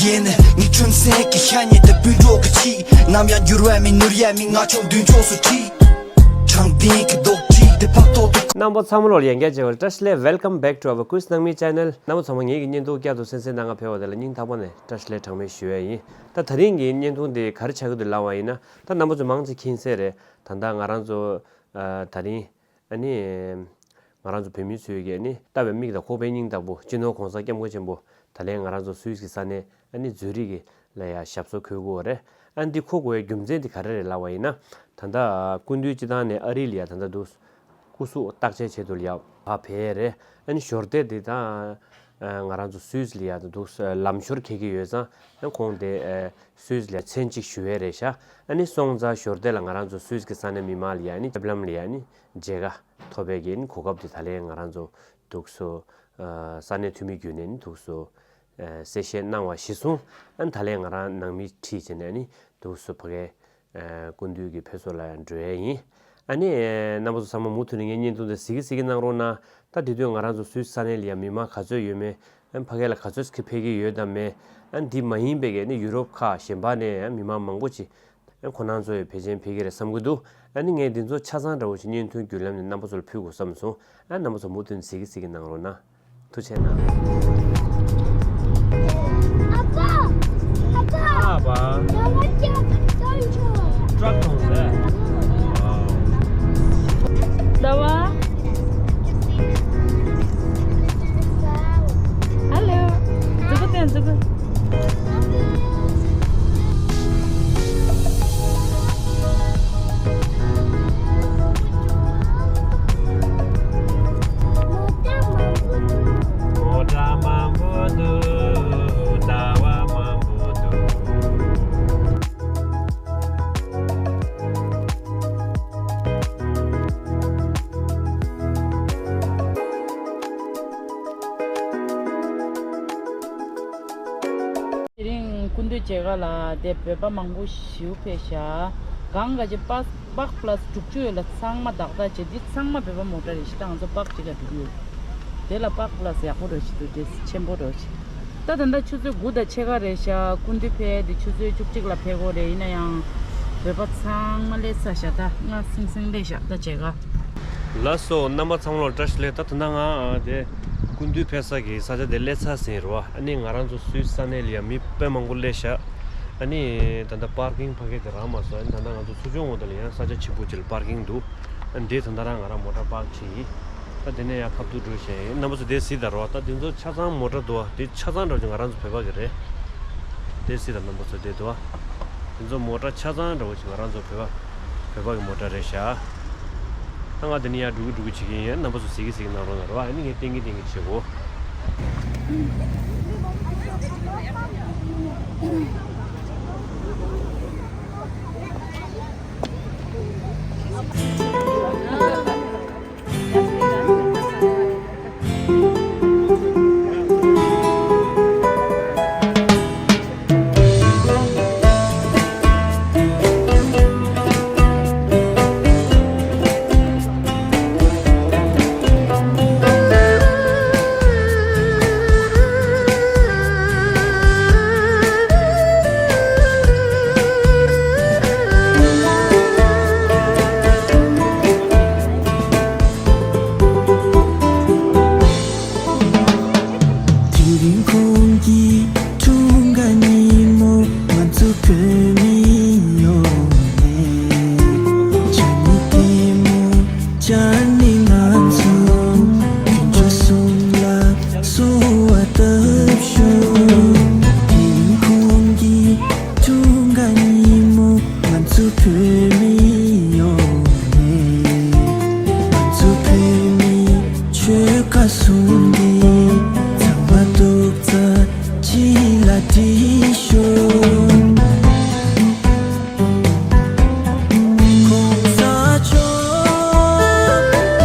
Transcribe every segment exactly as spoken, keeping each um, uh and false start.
ཡིན། ངའི་ཁྲིམས་སེང་གི་ཤ་ཉེ་དེ་སྤུན་གྲོགས་ཀྱི་ཆེད། ནམ་ཡང་འགྱུར་བ་མེད་ནོར་ཡ་མེད། ང་ཆོ་མདུན་ཕྱོགས་སུ་ཁྲིད། དྲང་བདེན་གྱི་རྡོག་ཁྲིད་དེ་ཕག་ཏོག་ཏུ། རྣམ་པ་ཚང་མ་ལོར་ཡང་བསྐྱར་མཇལ་བར་བཀྲ་ཤིས་བདེ་ལེགས། Welcome back to our Quiz Nangmi channel. རྣམ་པ་ཚང་མ་ངེད་ཀྱི་བརྙན་ཐུང་བསྐྱར་དུ་གསན་གཟིགས་གནང་གར་ཕེབས་པ་དེ་ལ་སྙིང་ཐག་པ་ནས་བཀྲ་ཤིས་བདེ་ལེགས་གྲངས་མེད་ཞུ་ཡས་ཡིན། ད་ད་རིང་གི་བརྙན་ཐུང་དེ་ག་རེ་ཆགས་ཀྱི་འདུག་ལབ་པ་ཡིན་ན། ད་རྣམ་པ་ཚོ་མང་ཆེ་མཁྱེན་གསལ་རེད། ད་ལྟ་ང་རང་ཚོ་ཨ་ད་རིང་ཨ་ནི་ང་རང་ཚོ་བོད་མི་ཚོས་ཀྱི་ཨ་ནི་ལྟ་བའི་མིག་དང་ཁོག་པའི་སྙིང་ལྟ་བུ་སྤྱི་ནོར་༸གོང་ས་༸སྐྱབས་མགོན་ཆེན་པོ་ད་ལན་ང་རང་ཚོ་སུད་སི་གི་ས་གནས་ཨ་ནི་ཛུ་རིག་གི་ལ་ཡ་ཞབས་སོར་འཁོད་དགོས་པ་རེད། ཨ་འདི་འཁོད་དགོས་པའི་རྒྱུ་མཚན་དེ་ག་རེ་རེད་ལབ་པ་ཡིན་ན། ད་ལྟ་སྐུ་མདུན་སྤྱི་བཏང་ནས་ཨ་རི་ལ་ཡ་ད་ལྟ་འདུག་སྐུ་གཟུགས་བརྟག་དཔྱད་བྱེད་དུ་ལ་ཡ་ཕར་ཕེབས་རེད། ཨ་ནི་ཞོར་དེ་དེ་དང་ང་རང་ཚོ་སུད་སི་ལ་ཡ་ད་འདུག་ལམ་ཞོར་འཁེལ་གྱི་ཡོད་ཙང་། ཨ་ཁོང་དེ་སུད་སི་ལ་མཚན་གཅིག་ཞུ་ཡས་རེད་ཤག་ཨ་ནི་སོང་ཙང་ཞོར་དེ་ལ་ང་རང་ཚོ་སུད་སི་གི་ས་གནས་མི་མང་ལ་ཡ་ཨ་ནི་ལམ་ལ་ཡ་ཨ་ནི་མཇལ་ཁ་ཐོབ་པའི་གི་ཨ་ནི་གོ་སྐབས་དེ་ད་ལན་ང་རང་ཚོ་འདུག་སོ་ས་གནས་འཐུས་མི་བརྒྱུད་ནས་ཨ་ནི་འདུག་སོ་གསལ་བཤད་གནང་བ་གཞིར་བཟུང་། ཨ་ནི་ད་ལན་ང་རང་ནང་མི་ཁྲིད་བྱས་ནས་ཨ་ནི་འདུག་སོ་ཕ་གའི་སྐུ་མདུན་གྱི་ཕེབས་བསུ་ལ་འགྲོ་ཡས་ཡིན། ཨ་ནི་རྣམ་པ་ཚོ་ཚང་མ་མུ་མཐུད་ནས་ངའི་བརྙན་ཐུང་དེ་གཟིགས་གི་གཟིགས་གི་གནང་རོགས་གནང་། ད་དེ་དུས་ང་རང་ཚོ་སུད་སི་ས་གནས་ལ་ཡ་མི་མང་ག་ཚོད་ཡོད་མེད། ཨ་ཕ་གི་ལ་ག་ཚོད་ཅིག་ཕེབས་ཀྱི་ཡོད་དམ་མེད། ཨ་འདི་མ་ཡིན་པའི་གི་ནི་ཡུ་རོབ་ཁག་གཞན་པ་ནས་ཨ་མི་མང་མང་པོ་ཅིག་ཨ་ཁོ་རང་ཚོ་ཡི་ཕལ་ཆེར་ཕེབས་ཀྱི་རེད་བསམ་གྱི་འདུག་ཨ་ནི་ངས་འདི་ཚོ་ཆ་ཚང་འདྲ་བོ་ཞིག་བརྙན་ཐུང་བརྒྱུད་ལམ་ནས་རྣམ་པ་ཚོ་ལ་ཕུལ་དགོས་བསམ་སོང་། ཨ་རྣམ་པ་ཚོ་མུ་མཐུད་ནས་གཟིགས་གི་གཟིགས་གི་གནང་རོགས་གནང་། ཐུགས་རྗེ་གནང་། ཨ་ཕ། ཨ་ཕ། ཨ་ཕ། ཟླ་བ་ཅག་ཏོན་ཆོག་ཊྲག་ཐོན་ཟེར། ཟླ་བ། ཧ་ལོ། མཛུབ་གུ་སྟོན། མཛུབ་གུ། མོ་ཊ་མང་པོ་འདུག་ཟླ་བ་མང་པོ་འདུག་དེ་རིང་སྐུ་མདུན་མཇལ་ཁ་ལ་དེ་བོད་པ་མང་པོ་ཞིག་ཕེབས་ཤག་གང་ག་ཅི་པག་པག་པ་ལ་སི་དྲུག་ཅུ་ཡོད་ལ་ཚང་མ་བདག་བདག་བྱས། འདི་ཚང་མ་བོད་པ་མོ་ཊ་རེད་ཤག་ད་ང་ཚོ་པག་གཅིག་ག་འགྲོ་གི་ཡོད། དེ་ལ་པག་པ་ལ་སི་ཡག་པོ་འགྲོ་ཞིག་འདུག་དེ་ཆེན་པོ་འགྲོ་ཞིག་ད་ད་ལྟ་ཆུ་ཚོད་དགུ་དང་ཕྱེད་ཀ་རེད་ཤག་སྐུ་མདུན་ཕེབས་དེ་ཆུ་ཚོད་བཅུ་གཅིག་ལ་ཕེབས་དགོས་རེད། ཡིན་ན་ཡང་བོད་པ་ཚང་མ་སླེབས་ཚར་ཤག་ད་ང་སིང་སིང་སླེབས་ཤག་ད་མཇལ་ཁ། ལགས་སོ། རྣམ་པ་ཚང་མ་ལ་བཀྲ་ཤིས་བདེ་ལེགས། ད་ད་ལྟ་ང་དེ་སྐུ་མདུན་ཕེབས་ས་གི་ས་ཆ་དེ་སླེབས་ཚར་ཟིན་རེད་བ། ཨ་ནི་ང་རང་ཚོ་སུད་སི་ས་གནས་ལ་ཡང་མི་དཔེ་མང་པོ་སླེབས་ཤག་ཨ་ནི་ད་ལྟ་པར་ཀིང་ཕ་གི་དེ་རག་མ་སོང་། ཨ་ནི་ད་ལྟ་ང་ཚོ་ཚུར་ཕྱོགས་ངོས་དེ་ལ་ཡང་ས་ཆ་ཆེན་པོ་ཅིག་ལ་པར་ཀིང་འདུག་ཨ་ནི་དེ་ད་ལྟ་རང་ང་རང་མོ་ཊ་པར་བྱས་ཡིན། ད་དེ་ནས་ཡང་ཁ་ཐུག་འགྲོ་བཞིན་ཡིན། རྣམ་པ་ཚོ་དེ་གཟིགས་དང་རོགས། ད་དེ་ཚོ་ཆ་ཚང་མོ་ཊ་འདུག་བ། དེ་ཆ་ཚང་འདྲ་བོ་ཅིག་ང་རང་ཚོ་བོད་པ་གི་རེད། དེ་གཟིགས་དང་རྣམ་པ་ཚོ་དེ་འདུག་བ། དེ་ཚོ་མོ་ཊ་ཆ་ཚང་འདྲ་བོ་ཅིག་ང་རང་ཚོ་བོད་པ་བོད་པ་གི་མོ་ཊ་རེད་ཤག་ད་ང་དེ་ནས་ཡར་འགྲོ་གི་འགྲོ་གི་བྱེད་ཀྱི་ཡིན། རྣམ་པ་ཚོ་གཟིགས་ཀྱི་གཟིགས་ཀྱི་གནང་རོགས་གནང་རོགས། ཨ་ནི་ངས་བསྟན་གྱི་བསྟན་གྱི་བྱེད་གོ། དེ་རིང་ཁོང་གི་འཁྲུངས་སྐར་ཉིན་མོ། ང་ཚོ་བོད་མི་ཡོང་ནས། ཅ་ནི་ལྟད་མོ་བཅར་ནས། ང་ཚོ་དཀོན་མཆོག་གསུམ་ལ་གསོལ་བ་བཏབ་ཤོག་དེ་རིང་ཁོང་གི་འཁྲུངས་སྐར་ཉིན་མོ། ང་ཚོ་བོད་མི་ཡོང་ནས། ང་ཚོ་བོད་མི་ཆོལ་ཁ་གསུམ་གྱི་ཚང་མ་ཐུགས་རྩ་གཅིག་ལ་སྒྲིལ་ཤོག་གོང་ས་མཆོག་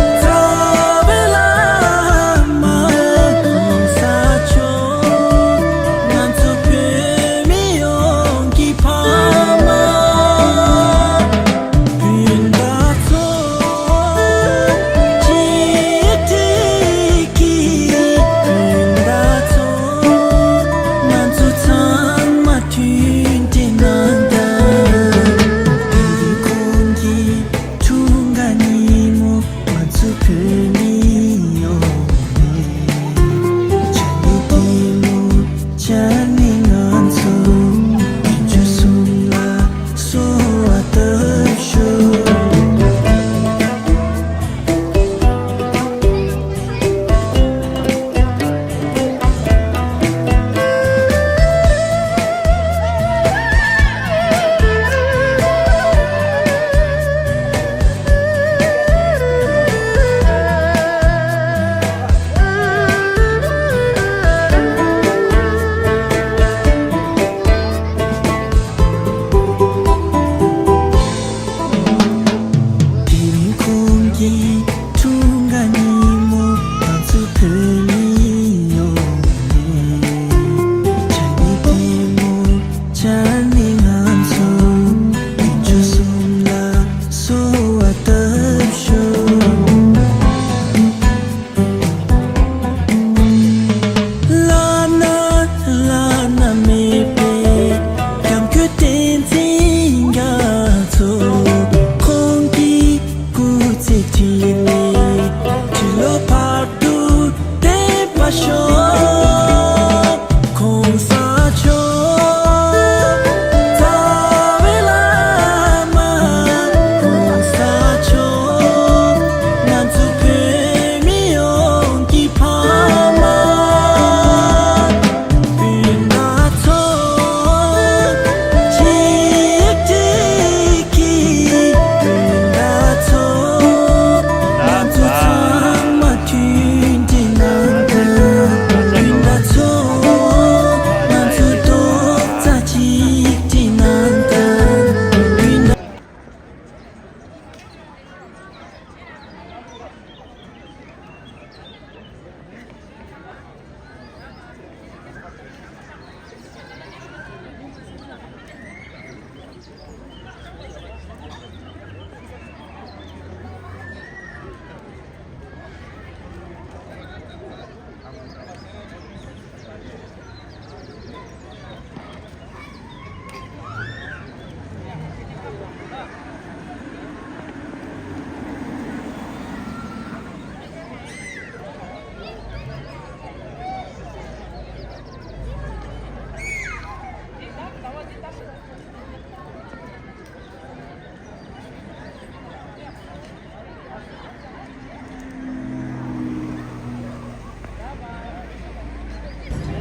རྩ་བའི་བླ་མ། གོང་ས་མཆོག་ང་ཚོ་བོད་མི་ཡོངས་ཀྱི་ཕ་མ། སྤུན་ཟླ་ཚོ་གཅིག་སྒྲིལ་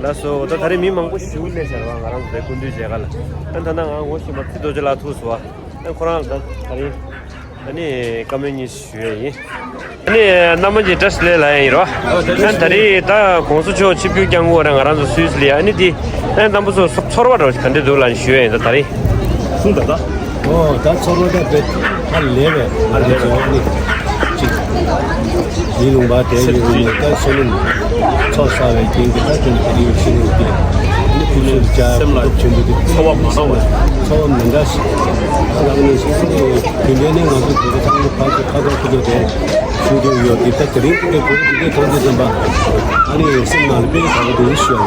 ལགས་སོ། ད་ད་རེས་མི་མང་པོ་ཞེ་པོ་སླེབས་ཤག་རེད་པ། ང་རང་ཚོ་དེ་སྐུ་མདུན་མཇལ་ཁ་ལ། ཨ་ད་ལྟ་ང་ངོ་ཤེས་པ་ཚེ་རྡོ་རྗེ་ལགས་ཐུག་སོང་བ། ཨ་ཁོ་རང་ལ་ད་ད་རེས་ཨ་ནི་བཀའ་མོལ་གཉིས་ཞུ་ཡས་ཡིན། ཨ་ནི་རྣམ་པ་ཅིག་བཀྲ་ཤིས་བདེ་ལེགས་ལབ་ཡས་ཡིན་རོ། ཨ་ད་རེས་ད་ད་རེས་ད་གོང་ས་མཆོག་ཆིབས་བསྒྱུར་བསྐྱངས་སྐོར་ར་ང་རང་ཚོ་སུད་སི་ལ་ཡ། ཨ་ནི་དེ་ཨ་རྣམ་པ་ཚོ་ཚོར་བ་འདྲ་བོ་ག་འདྲ་འདུག་ལབ་ཞུ་ཡས་ཡིན་ད་ད་རེས། གསུངས་ད་ད། ཨོ་ད་ཚོར་བ་ད་དཔེ་ཧ་ལས་པས། ཧ་ལས་པས། ཨ་ནི་ཅིག་ཡིད་ལུང་པ་དེ་ཡོད་ནས་ད་བསོད་ནམས་ཚོགས་བསགས་པའི་རྐྱེན་གྱིས་ད་དེ་འདྲ་ཡོད་ཤེས་ནས་དེ་ནི་ཕུན་སུམ་ཚོགས་སེམས་ལ་ཆེན་པོ་དེ་ཚོར་བ་མ་འདྲ་བ། ཚོར་བ་མི་འདྲ་ཞིག་ད་ལམ་ནས་ཤེས་སོང་། དེ་འདྲའི་ནས་ང་ཚོ་བོད་པ་ཚང་མ་ཕར་ཚུར་ཁ་ཚ་དགོས་གཏུགས་དེ་ཞུ་འདོད་ཡོད་དེ། ད་དེ་རིང་ཁུ་དེ་བོད་དེ་གྲོང་ཚོ་ཟིན་པ་ཨ་ནི་སེམས་ནང་ལ་དཔེ་དགའ་པོ་འདུག་ཞུ་ཡ།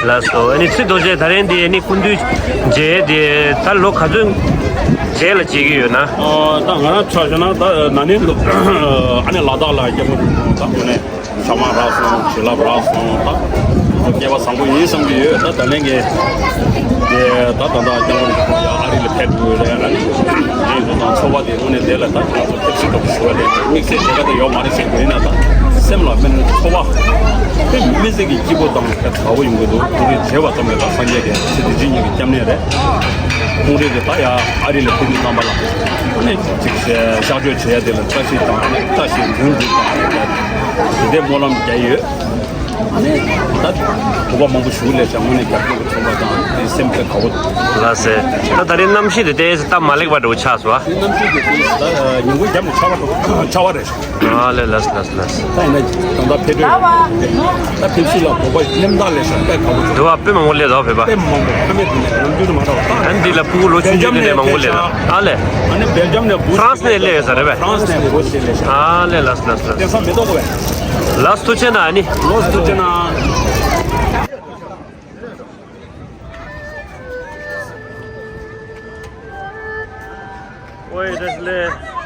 ལགས་སོ། ཨ་ནི་ཚེ་རྡོ་རྗེ་ད་རིང་འདི་ཨ་ནི་སྐུ་མདུན་མཇལ་དེ་ད་ལོ་ག་ཚོད་རྗེས་ལ་མཇལ་གྱི་ཡོད་ན། ཨ་ད་ང་རང་ཆ་བཞག་ན་ད་ན་ནིང་ལོ་ཨ་ནི་ལ་དྭགས་ལ་སྐྱབས་མགོན་རིན་པོ་ཆེ་ད་དངོས་གནས་ཞྭ་དམར་རག་སོང་། བྱིན་རླབས་རག་སོང་། ད་སྐལ་བ་བཟང་པོ་ཡིན་བསམ་གྱི་ཡོད། ད་ད་ལན་གྱི་དེ་ད་ད་ད་སྐྱབས་མགོན་རིན་པོ་ཆེ་ཡང་ཨ་རི་ལ་ཕེབས་དགོས་རེད། ཨ་ནི་ཡིན་དུས་དང་ཚོར་བ་དེ་དངོས་གནས་དེ་ལ་ད་ང་ཚོ་ཐབས་ཤེས་འདྲ་པོ་ཞུ་བ་རེད། དམིགས་བསལ་མཇལ་ཁ་དེ་ཡོད་མ་རེད་ཟེར་དགོས་ཡིན་ན་ད་སེམས་ལ་དཔེར་ན་ཚོར་བ་དཔེ་མི་སྲིད་ཀྱི་སྐྱིད་པོ་དང་དཔེ་དགའ་པོ་ཡོང་གི་འདུག་ཁོང་རེ་མཇལ་བ་ཙམ་ལས་ད་སངས་རྒྱས་ཀྱི་ཚེ་འདི་ཕྱི་གཉིས་ཀྱི་སྐྱབས་གནས་རེད། ཁོང་རེ་གི་ད་ཡ་ཨ་རི་ལ་ཕེབས་དུས་ཙམ་པ་ལ་ཨ་ནི་ཅིག་གཤགས་བཅོས་བྱེད་ཡ་དེ་ལ་བཀྲ་ཤིས་དང་བཀྲ་ཤིས་ལྡན་འདུག་དང་དེ་འདྲའི་སྨོན་ལམ་རྒྱག་ཡོད། ཨ་ནི་ད་གོ་སྐབས་མང་པོ་ཞུ་ལས་བྱ་དངོས་གནས་རྒྱབ་སྐྱོར་གྱི་ཚོགས་པ་དང་དེ་སེམས་ཁྲལ་དགའ་བོ་འདུག་ལགས་སེ། ད་ད་རེས་གནམ་གཤིས་དེ་ཏོག་ཙམ་སྟབས་མ་ལེགས་པ་འདྲ་བོ་ཆགས་སོང་ཨ། གནམ་གཤིས་དེ་ཏོག་ཙམ་ད་ཉིན་གུང་རྒྱབ་ནས་ཆར་པ་འདྲ་བོ་ཆར་པ་རེད་ཤག་ཨ་ལས། ལགས་ལགས་ལགས། ད་ཡིན་ན་ད་ལྟ་ཕེབས་དུས་ད་ཕེབས་བསུ་ལ་གོ་སྐབས་མཉམ་དག་ལས་ཤག་དཔེ་དགའ་བོ་འདུག་དེ་བ་དཔེ་མང་པོ་སླེབས་འདུག་ཕེབས་པ། དཔེ་མང་པོ་ཕ་མེས་དེ་ནས་ནམ་རྒྱུན་མ་འདྲ་བ་ད། ཨ་ནི་འདི་ལ་ཕྲུ་གུ་ལོ་ཆུང་ཆུང་དེ་ནས་མང་པོ་སླེབས་འདུག་ཨ་ལས། ཨ་ནི་སྦེལ་ཇམ་ནས་བུ་ཧྥ་རན་སི་ནས་སླེབས་ཡོད་ས་རེད་པས། ཧྥ་རན་སི་ནས་བུ་ཞིག་སླེབས་ཤག་ཨ་ལས། ལགས་ལགས་ལགས། དེང་སང་མི་ཐོག་གོ་བས། ལགས་ཐུགས་རྗེ་གནང་། ཨ་ནི། ལགས་ཐུགས་རྗེ་གནང་། ཨོའི་བཀྲ་ཤིས་བདེ་ལེགས།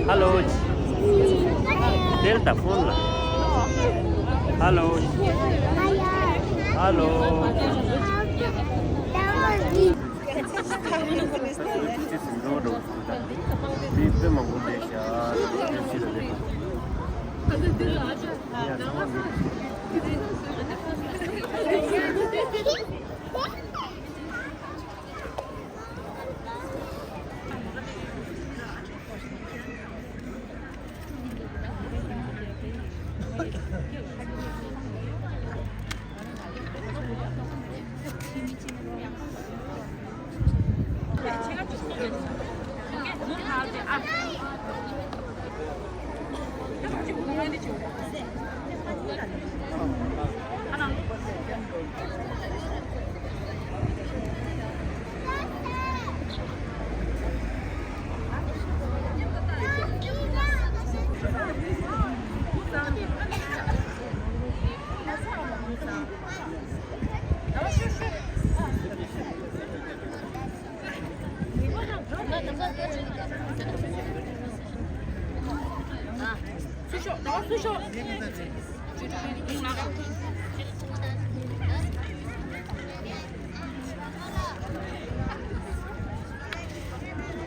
ཧ་ལོ། དེར་ད་ཕོན་ལ། ཧ་ལོ། ཧ་ལོ།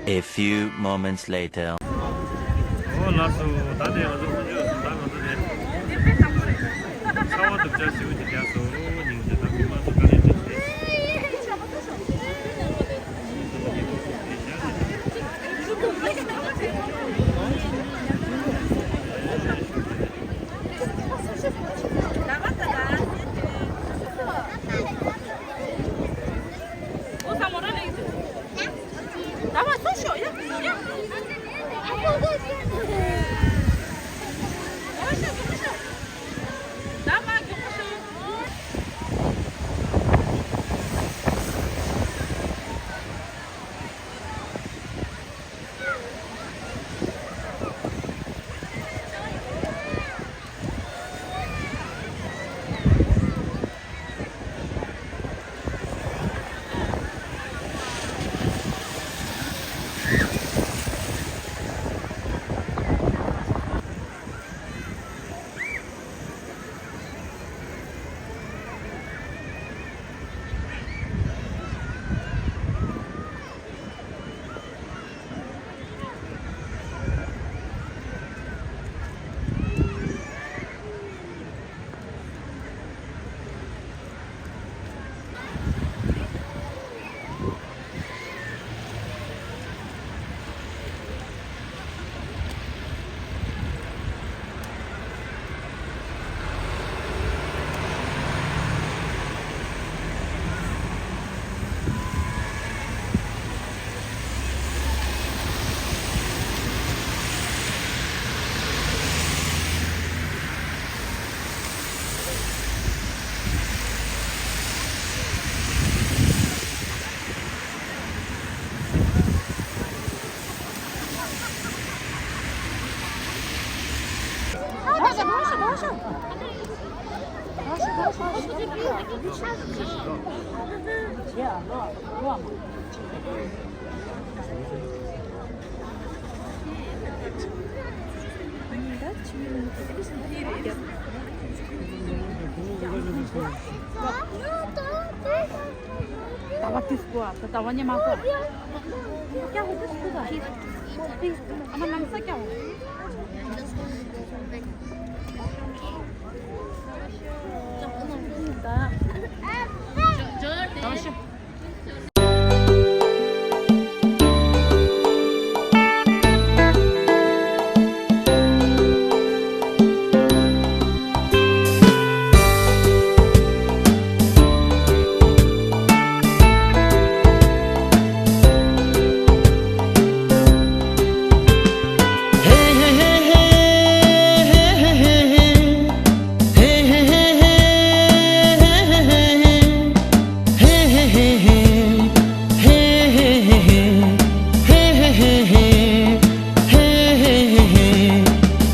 A few moments later. ཨོ་ལགས་སོ། ད་ལྟའི་ང་ཚོ་དཀོན་མཆོག་གསུམ་ད་ང་ཚོ་ནས་ཚ་བ་སྡུག་ཅག་ཞེ་པོ་ཅིག་རྒྱག་སོང་། སྙིང་རྗེ་དང་མི་མང་ཚོ་དཀའ་ལས་ཁྲིད་དེ། ཟླ་བ་དུས་སྐོར་ཨ། ཟླ་བ་ཉི་མ་སྐོར། ཀྱང་དུས་སྐོར་ད། ཨ་མ་ལམ་ས་ཀྱང་། ཟླ་བ་ཤི།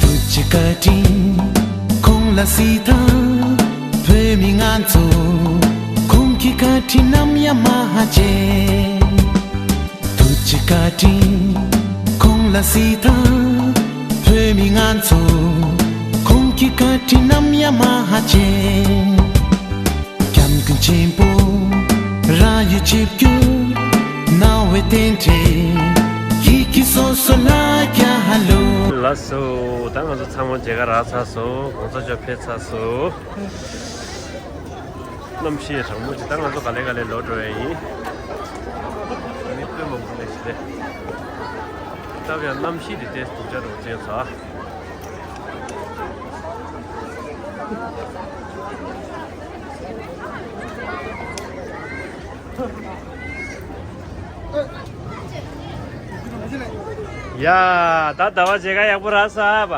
ཐུགས་རྗེ་བཀའ་དྲིན་ཁོང་ལ་གཟིགས་དང་། བོད་མི་ང་ཚོ་ཁོང་གི་བཀའ་དྲིན་ནམ་ཡང་མ་བརྗེད། ཐུགས་རྗེ་བཀའ་དྲིན་ཁོང་ལ། སྲིད་དང་བོད་མི་ང་ཚོ་ཁོང་གི་བཀའ་དྲིན་ནམ་ཡང་མ་ཧ་ཅེ། སྐྱབས་མགོན་ཆེན་པོ་རང་ཡུལ་ཆིབས་བསྒྱུར་གནང་བའི་རྟེན་འབྲེལ་ཡིད་ཀྱི་སོ་སོ་ལ་རྒྱ་ལོ། ལགས་སོ། ད་ང་ཚོ་ཚང་མ་མཇལ་ཁ་རག་ཚར་སོང་། གོང་ས་མཆོག་ཕེབས་ཚར་སོང་། གནམ་གཤིས་གྲང་མོ་ཞིག་ད་ང་ཚོ་ག་ལེ་ག་ལེ་ལོག་འགྲོ་ཡ་ཡིན། ད་ནི་སྤོས་མང་པོ་ལས་ཞིག་རེད། སྟབས་ཡག་གནམ་གཤིས་དེ་ཏོག་ཙམ་སྡུག་ཅག་རུ་བརྩི་ཚར། ཡ། ད་ཟླ་བ་མཇལ་ཁ་ཡག་པོ་རག་ས་པ།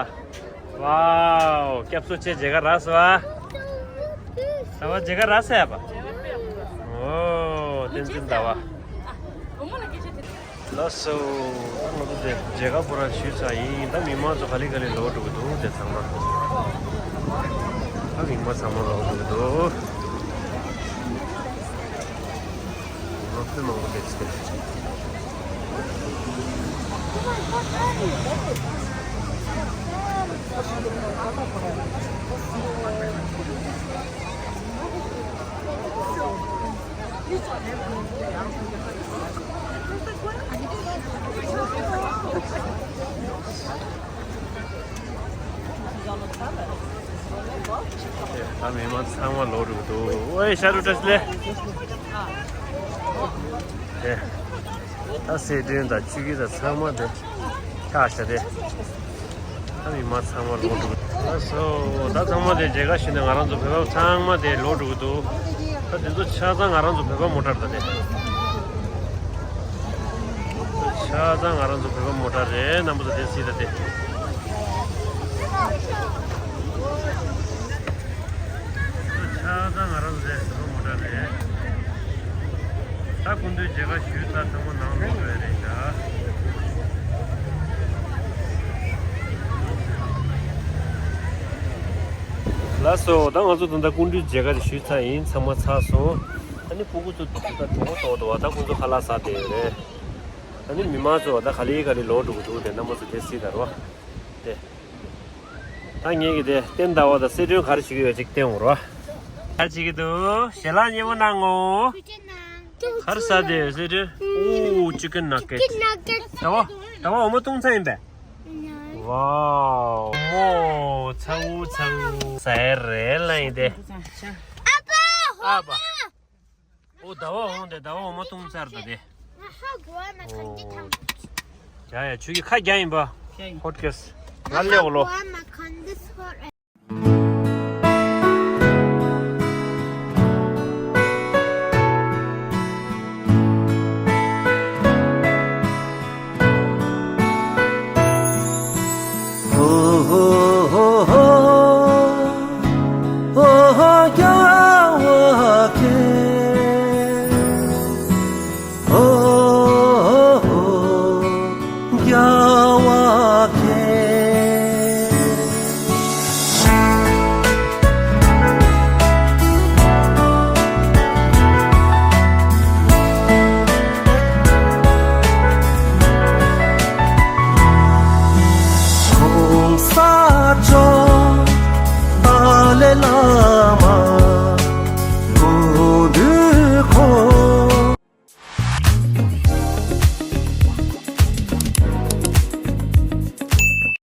ཝའོ། སྐྱབས་སུ་མཆི་མཇལ་ཁ་རག་སོང་ཨ། ཟླ་བ་མཇལ་ཁ་རག་སོང་ཨ་པ། ཨོ། བསྟན་འཛིན་ཟླ་བ། ལགས་སོ། ད་ང་ཚོ་དེ་མཇལ་ཁ་པོ་ར་ཞུས་ཚར་ཡིན། ད་མི་མང་ཚོ་ག་ལེ་ག་ལེ་ལོག་འགྲོ་གི་འདུག་དེ་ཚང་མ། ད་མི་མང་ཚང་མ་ལོག་འགྲོ་གི་འདུག་ང་ཚོ་མང་པོ་སླེབས་ཏེ། ད་མི་མང་ཚང་མ་ལོག་འགྲོ་གི་འདུག་ཨོའི་ཤ་རུ་བཀྲ་ཤིས་བདེ་ལེགས། ད་སེ་ཏྲེན་དང་ཆུ་ཁྱི་དང་ཚང་མ་དེ་ཆགས་བཞག་སྟེ། ད་མི་མང་ཚང་མ་ལོག་འགྲོ་གི་འདུག་ལགས་སོ། ད་ཚང་མ་དེ་མཇལ་ཁ་ཞུས་ནས་ང་རང་ཚོ་བོད་པ་ཚང་མ་དེ་ལོག་འགྲོ་གི་འདུག་ད་དེ་ཚོ་ཆ་ཚང་ང་རང་ཚོ་བོད་པ་མོ་ཊ་རེད་ད་དེ། ཆ་ཚང་ང་རང་ཚོ་བོད་པ་མོ་ཊ་རེད། རྣམ་པ་ཚོ་དེ་གཟིགས་ད་དེ། ཆ་ཚང་ང་རང་ཚོ་བོད་པ་མོ་ཊ་རེད། ད་སྐུ་མདུན་མཇལ་ཁ་ཞུས་ཚར། ཚང་མ་ནང་ལོག་འགྲོ་ཡ་རེད་ཤག་ལགས་སོ། ད་ང་ཚོ་ད་ལྟ་སྐུ་མདུན་མཇལ་ཁ་དེ་ཞུས་ཚར་ཡིན། ཚང་མ་ཚར་སོང་། ཨ་ནི་སྤུ་གུ་ཚོ་ད་གྲོད་ཁོག་ལྟོགས་འདུག་བ། ད་ཁོང་ཚོ་ཁ་ལག་ཟ་བསྡད་ཡོད་རེད། ཨ་ནི་མི་མང་ཚོ་ད་ག་ལེ་ག་ལེ་ལོག་འགྲོ་གི་འདུག་དེ་རྣམ་པ་ཚོ་དེ་གཟིགས་དང་རོ། དེ། ད་ངེད་ཀྱི་དེ་བསྟན་ཟླ་བ་དང་སེ་ཏྲེན་ག་རེ་བྱེད་ཀྱི་ཡོད་ཅིག་བསྟན་འོང་རོ། ག་རེ་བྱེད་ཀྱི་འདུག་ཞལ་ལག་མཉེས་པོ་གནང་ངོ་། ག་རེ་ཟ་བསྡད་ཡོད་སེ་ཏྲེན། ཨོ། ཅི་ཀན་ནག་གེ། ཟླ་བ། ཟླ་བ་འོ་མ་བཏུང་ཚར་ཡིན་པས། ཝའོ། མོ། ཚ་བོ་ཚ་བོ་ཟ་ཡ་རེད་ལ་ཡིན་ཏེ། ཨ་ཕ། ཨོ། ཟླ་བ་འོང་དེ། ཟླ་བ་འོ་མ་བཏུང་ཚར་ད་དེ། ཨོ། ཡ་ཡ། ཁྱོད་ཀྱི་ཁ་རྒྱག་ཡིན་པ། ཧོ་ཊི་ཀེ་སི། ང་སླེབས་འོ་ལོ།